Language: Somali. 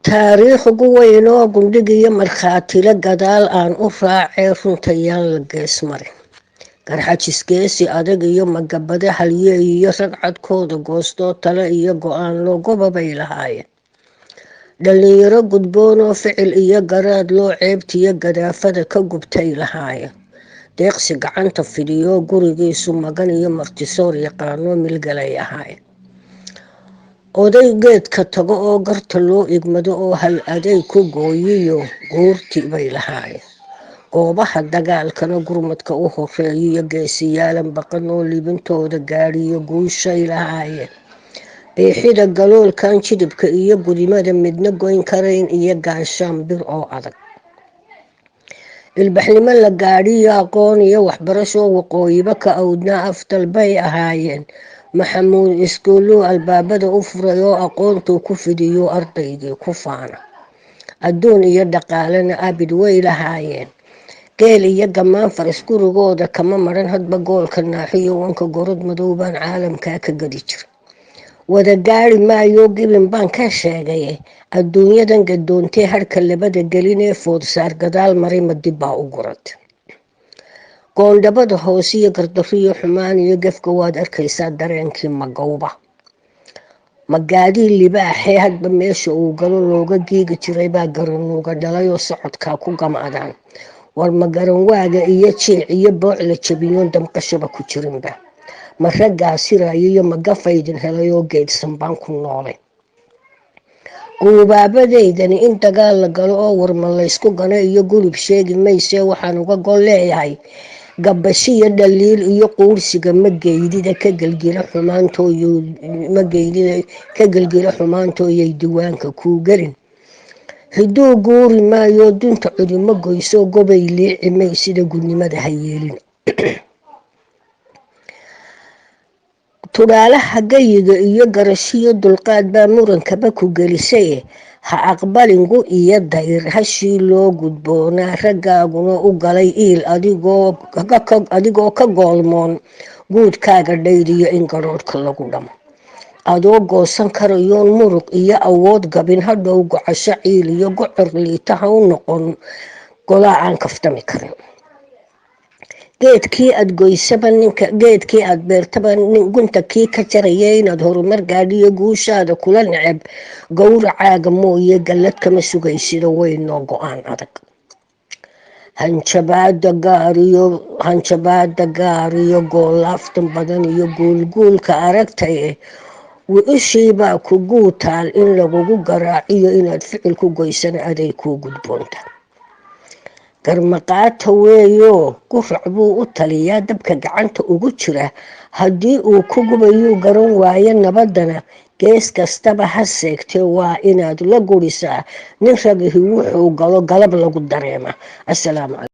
Taariikh ugu weyn oo gundhig iyo markhaatilo gadaal aan u raacee runtayaan la gees marin. Garxajis geesi adag iyo magabade halyeey iyo rag cadkooda goostoo tale iyo go-aan loogobabay lahaayeen. Dhalinyaro gudboon oo ficil iyo garaad loo ceebtiyo gadaafada ka gubtay lahaayeen. Deeqsi gacanta fidiyo gurigiisu magan iyo martisoor yaqaano milgalay ahaayeen. Oday geedka tago oo garta loo igmado oo hal aday ku gooyiyo guurti bay lahaayeen. Goobaha dagaalkana gurmadka u horeeyiyo geesiyaalan baqan oo libintooda gaadhiyo guushay lahaayeen. Biixida galoolkan jidibka iyo gudimada midna goyn karayn iyo gaashaan bir oo adag. Ilbaxnimo la gaadhiyo aqoon iyo waxbarasho waqooyiba ka awdnaa afdal bay ahaayeen. Maxamuud iskuulluu albaabada u furay oo aqoontuu ku fidiyo ardaygii ku faana. Adduun iyo dhaqaalena abid way lahaayeen. Geel iyo gamaan faras gurigooda kama maran, hadba goolka naaxiyo wanka gorod madow baan caalamkaa ka gadi jira. Wada gaari maayo gibin baan ka sheegay. Adduunyadan gadoontee harka labada gelinee foodsaar gadaal maray madib baa u gurata. Goondhabada hoose iyo gardariyo xumaan iyo gefka waad arkaysaa dareenkii magowba. Magaadii libaaxee hadba meesha uu galo looga giigi jiray baa garanuuga dhalay oo socodkaa ku gamadaan. War magaran waaga iyo jiic iyo booc la jabiyoon damqashaba ku jirinba. Ma raggaa siraayo iyo magafaydin helay oo geedsan baan ku noolay. Guubaabadeydani in dagaal la galo oo warma laysku gano iyo gulub sheegi maysee waxaan uga gol leeyahay gabashiyo dhaliil iyo quursiga mageydida ka gelgila xumaantooyo mageydida ka gelgila xumaantooyay diiwaanka kuu gelin. Hiduu guuri maayo dunta cudimo goyso gobay liici may sida gudnimada ha yeelin. Tudhaalaha gayiga iyo garashiyo dulqaad baa murankaba ku gelisay. Ha aqbalin gu iyo dayr hashii loo gudboonaa raggaaguna u galay iil adigoo ka goolmoon guudkaaga dhayriyo in garoodhka lagu dhamo. Adoo goosan karayoon muruq iyo awood gabin hadhow gocasho ciil iyo gocor liita ha u noqon golaa aan kaftami karin. Geedkii aad goysaba ninka geedkii aad beertaba nin gunta kii ka jaraya inaad horumar gaadhiyo guushaada kula neceb gowracaaga mooye gallad kama sugaysido weynoo go-aan adag. Hanjabaada gaariyo hanjabaada gaariyo goolaaftan badan iyo guulguulka aragtaye wi-ishiibaa ku guutaal in lagugu garaaciyo inaad ficil ku goysana aday kuu gudboonta. Garmaqaata weeyo gurac buu u taliyaa dabka gacanta ugu jira haddii uu ku gubayuu garan waayo nabadana gees kastaba ha seegtee waa inaad la gurisaa nin ragihi wuxuu galo galab lagu dareema. Assalaamu calaykum.